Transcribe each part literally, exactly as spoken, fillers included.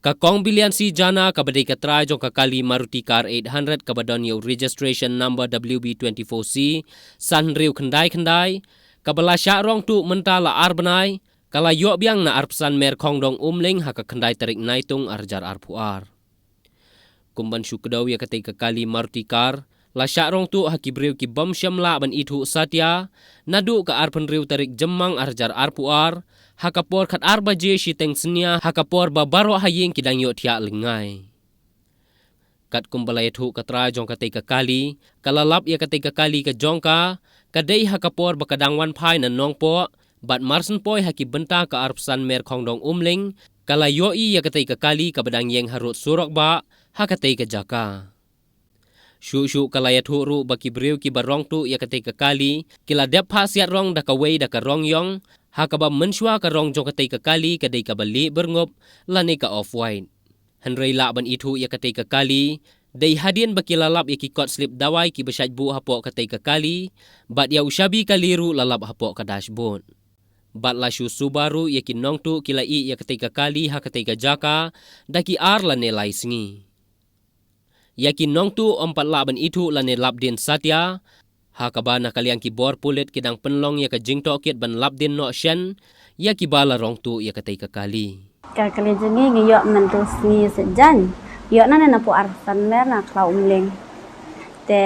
Ka Kong Billiancy Jana kaba dei ka trai jong ka kali Maruti Car eight hundred kaba don ïa u registration number W B twenty-four C san hynriew khyndai khyndai, kaba la shah rong tuh mynta la ar bnai, ka la ïoh biang na arphew san mer Khongdong Umling ha ka khyndai tarik Naitung arhajar arphew ar. Kum ban shu kdew ïa katei ka kali Maruti Car, la shah rong tuh ha ki briew ki bym shym lah ban ithuh satia, naduh ka arphew hynriew tarik Jymmang arhajar arphew ar, ha ka por khatar baje shiteng synñia, ha ka por ba baroh ha ïing ki dang ïohthiah lyngngai. Katkum ba la ïathuh ka trai jong katei ka kali, ka la lap ïa katei ka kali ka jong ka, ka dei ha ka por ba ka dang wan phai na Nongpoh, bad mar syn poi ha ki bynta ka arphew san mer Khongdong Umling, ka la ïohi ïa katei ka kali kaba dang ïeng harud surok bah, ha katei ka jaka. Shuh shuh ka la ïathuh ruh ba ki briew kiba rong tuh ïa katei ka kali, ki la dep phah siat rong da kawei da ka rong ïong, ha kaba mynshuwa ka rong jong katei ka kali ka dei kaba lieh byrngup, lane ka off white. Hynrei lah ban ithuh ïa katei ka kali, dei hadien ba ki la lap ïa ki kot slip dawai kiba shait buh hapoh katei ka kali, bad ïa u shabi kali ruh la lap hapoh ka dashboard. Bad la shu suba ruh ïa ki nongtuh ki la ïeh ïa katei ka kali ha katei ka jaka, da ki ar lane lai sngi. Ïa ki nongtuh ym pat lah ban ithuh lane lap dien satia, ha kaba na ka liang ki bor pulit ki dang pynlong ïa ka jingtohkit ban lap dien noh shen, ïa kiba la rong tuh ïa katei ka kali. Ka kali jong ngi ngi ïoh mynta sngi Saitjaiñ. Ïoh na ne napoh arphew san mer na Khlaw Umling. Te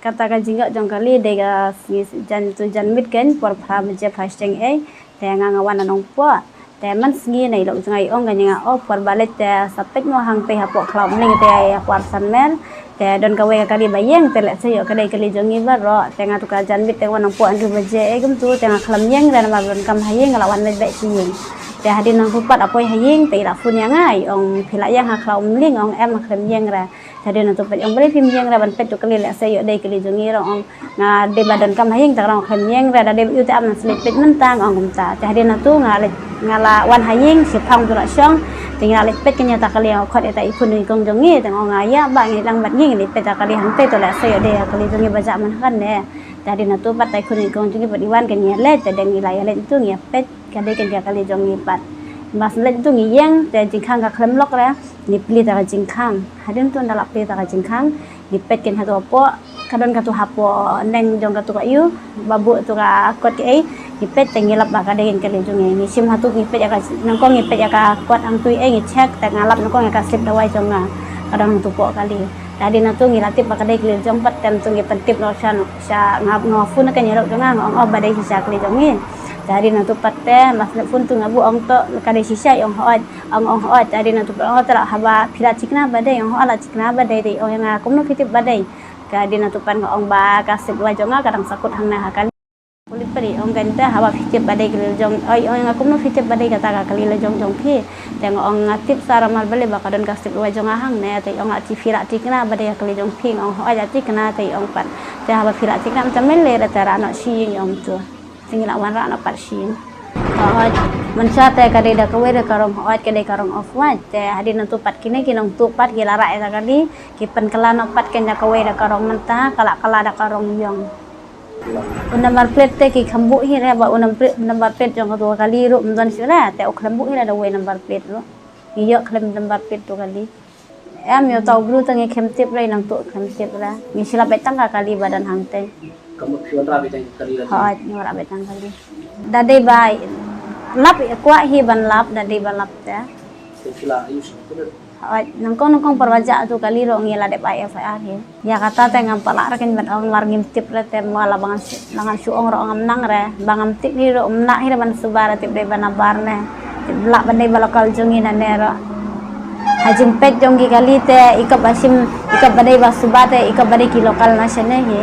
kata ka jingïoh jong kali dei ka sngi Saitjaiñ tu janmiet kan por phra baje phra shiteng ei. Te nga nga wan na Nongpoh. Te man sngi na i lok jong nga i ong ka ïa nga, o por ba leit te sa peit mo hangtei hapoh Khlaw Umling te hapoh arphew san mer. Te don kawei ka kali ba ïeng te lehse ïoh ka dei kali jong ngi baroh. Te nga tu ka janmiet te nga wan Nongpoh hynriew baje ei kumtu te nga khlem ïeng re namar ba donkam ha ïing nga la wan leit beit sha ïing. Te hadien nangtu pat ha poi ha ïing te i la phone ïa nga i ong phi la ïeng ha Khlaw Umling, ong em, nga khlem ïeng re. Te hadien nangtu pat i ong balei phim ïeng re ban peit tu kali lehse ïoh dei kali jong ngi, ong nga dei ba donkam ha ïing te nga khlem ïeng re, da dei ba ïoh te ap nang sa leit peit mynta, nga ong kumta. Te hadien nangtu nga la leit, nga la wan ha ïing, shiphang tu la shong, te nga la leit peit kane ta kali, nga khot ïa ta i khun i kong jong ngi, te nga ong nga ïa ba ngi dang bad ngi, ngi leit peit ta kali hangtei tu lehse ïoh dei kali jong ngi ba jah man kane. Te hadien nangtu pat ta i khun i kong jong ngi pat i wan, kan ïa leit, te dang ngi la ïa leit tu ngi ïa peit. Ka dei kan ka kali jong ngi pat. Ba sngewleit tu ngi ïeng te jingkhang ka khlem lok re, ngi plie ta ka jingkhang. Hadien tu nda la plie ta ka jingkhang, ngi peit kan hatu hapoh, ka don katu hapoh neng jong katu ka ïew, ba buh tu ka kot kaei, ngi peit te ngi lap ba ka dei kan kali jong ngi. Ngi shim hatu ngi peit ïa ka, nyngkong ngi peit ïa ka kot hangtu ei, ngi check te nga lap nyngkong ïa ka slip dawai jong nga. Ka don hangtu poh kali. Te hadien nangtu ngi la tip ba ka dei kali jong pat, te nangtu ngi pyntip noh sha, sha nga, nga phone ka ïa lok jong nga, nga ong oh ba dei shisha kali jong ngi. Te hadien nangtu pat te, last night phone tu nga buh ong to ka dei shisha, i ong hooid, ong ong hooid, te hadien nangtu pat ong te la haba phi la thikna ba dei, ong hooid la thikna ba dei, te i ong ïa nga kumno phi tip ba dei. Te hadien nangtu pat nga ong ba ka slip dawai jong nga ka dang sa kut hangne ha kali. Pulit pat i ong kan te haba phi tip ba dei kali jong, oi, ong nga kumno phi tip ba dei kata ka kali la jong jong phi. Te nga ong nga tip sa namar balei ba ka don ka slip dawai jong nga hangne, te i ong la thik, phi la thikna ba dei ka kali jong phi, nga ong hooid la thikna, te i ong pat. Te haba phi la thikna mynta mele re te rah noh sha ïing, i ong tu. Te ngi la wan rah noh pat sha ïing. Hooid, mynta te ka dei da kawei da ka rong hooid, ka dei ka rong off white. Te hadien nangtu pat kine ki nongtuh pat ki la rah ïa ta kali, ki pynkylla noh pat kan da kawei da ka rong mynta, ka la kylla da ka rong ïong. U number plate te ki kham buh hi re, ba u number plate, number plate jong katu ka kali ruh ym don shuh re, te u khlem buh hi re da uwei number plate ruh. Ngi ïoh khlem number plate tu kali. Em, ïoh tau bru te ngi khlem tip re, nangtu khlem tip re. Ngi shu lap beit tang ka kali ba don hangtei. Ka mut phi wanrah beit tang ka kali la jong? Hooid, ngi wanrah beit tang kali. Da dei ba lap, kwah hi ban lap, da dei ba lap te. Te phi la ïoh shu Hooid, nyngkong nyngkong por ba jah tu kali ruh ngi la dep ai F I R hi. Ïa kata te ngam pat lah re kein ban ong namar ngim tip re te mo la ba ngan shu, la ngan shu ong ruh ngam nang re. Ba ngam tip hi ruh ym lah hi re ban suba re, tip dei ba nabar ne. Tip lah ban dei ba local jong ngi nane ruh. Ha jingpeit jong ki kali te i kop ba shim, i kop ba dei ba suba te i kop ba dei ki local na shane hi.